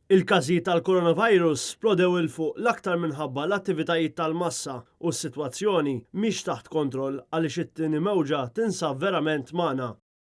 Il-każijiet tal-coronavirus splodew 'il fuq l-aktar minħabba l-attivitajiet tal-massa u s-sitwazzjoni mhix taħt kontroll għaliex it-tieni mewġa tinsab verament magħna.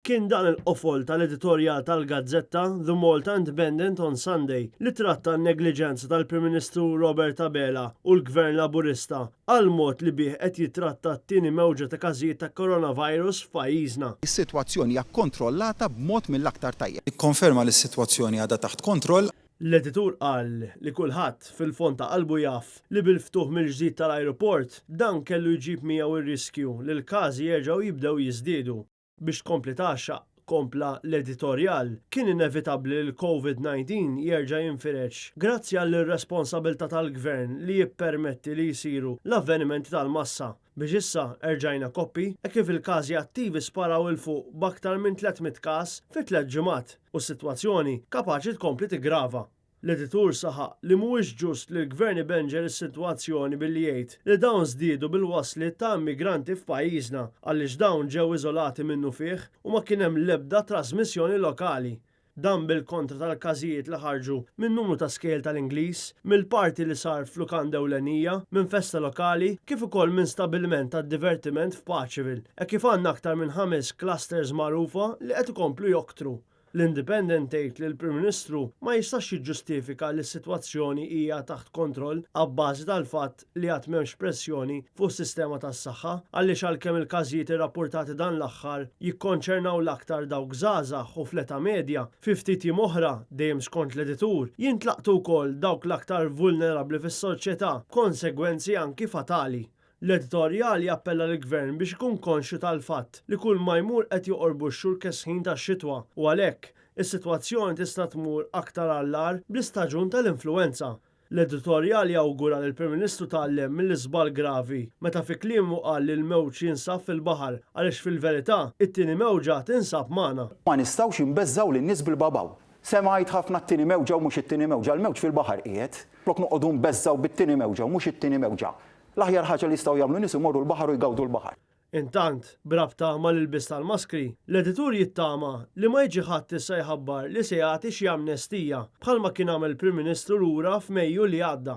Kien dan il-qofol tal-editorjal tal-gazzetta The Malta Independent on Sunday li tratta n-negliġenza tal-Prim Ministru Robert Abela u l-Gvern Laburista għall-mod li bih qed jittratta t-tieni mewġa ta' każijiet ta' coronavirus f'pajjiżna. Is-sitwazzjoni hija kkontrollata b'mod mill-aktar tajjeb. Ikkonferma li s-sitwazzjoni għadha taħt kontroll. L-editur qal li kulħadd, fil-fond ta' qalbu jaf li bil-ftuħ mill-ġdid tal-ajruport, dan kellu jġib miegħu r-riskju li l-każi jerġgħu jibdew jiżdiedu. Biex tkompli tgħaxxaq, kompla l-editorjal, kien inevitabbli li l-Covid 19 jerġa' jinfirex grazzi għall-irresponsabilità tal-Gvern li jippermetti li jsiru l-avvenimenti tal-massa, biex issa erġajna koppi hekk kif il-każi attivi sparaw 'il fuq b'aktar minn 300 każ fi tlett ġimgħat u s-sitwazzjoni kapaċi tkompli tiggrava. L-editur saħaq li mhuwiex ġust li l-Gvern ibenġer is-sitwazzjoni billi jgħid li dawn żdiedu bil-wasliet ta' immigranti f'pajjiżna għaliex dawn ġew iżolati minnufih u ma kien hemm l-ebda trażmissjoni lokali. Dan bil-kontra tal-każijiet li ħarġu minn numru ta' skejjel tal-Ingliż, mill-party li sar f'lukanda ewlenija, minn festa lokali kif ukoll minn stabbiliment tad-divertiment f'Paceville, hekk kif għandna aktar minn ħames clusters magħrufa li qed ikomplu joktru. L-Independent tgħid li l-Prim Ministru ma jistax jiġġustifika li s-sitwazzjoni hija taħt kontroll abbażi tal-fatt li għad m'hemmx pressjoni fuq is-sistema tas-saħħa għaliex għalkemm il-każijiet irrappurtati dan l-aħħar jikkonċernaw l-aktar dawk żgħażagħ u fl-età medja, fi ftit jiem oħra, dejjem skont l-editur, jintlaqtu wkoll dawk l-aktar vulnerabbli fis-soċjetà b'konsegwenzi anki fatali. L-editorjal jappella lill-Gvern biex ikun konxju tal-fatt li kull ma jmur qed joqorbu x-xhur kesħin tax-xitwa u għalhekk, is-sitwazzjoni tista' tmur aktar għall-agħar bl-istaġun tal-influwenza. L-editorjal jawgura li l-Prim Ministru tgħallem mill-iżball gravi meta fi kliemu qal li l-mewġ jinsab fil-baħar għaliex fil-verità, it-tieni mewġa tinsab magħna. Ma nistgħux inbeżżgħu lin-nies bil-babaw. Semgħajt ħafna t-tieni mewġa u mhux it-tieni mewġa, l-mewġ fil-baħar qiegħed. Flok noqogħdu nbeżżgħu bit-tieni mewġa u mhux it-tieni mewġa. L-aħjar ħaġa li jistgħu jagħmlu n-nies imorru l-baħar u jgawdu l-baħar. Intant, b'rabta mal-ilbies tal-maskri, l-editur jittama li ma jiġi ħadd issa jħabbar li se jagħti xi amnestija, bħalma kien għamel il-Prim Ministru lura f'Mejju li għadda.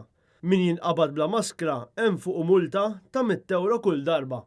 Min jinqabad bla maskra hemm fuqu multa ta' mitt ewro kull darba.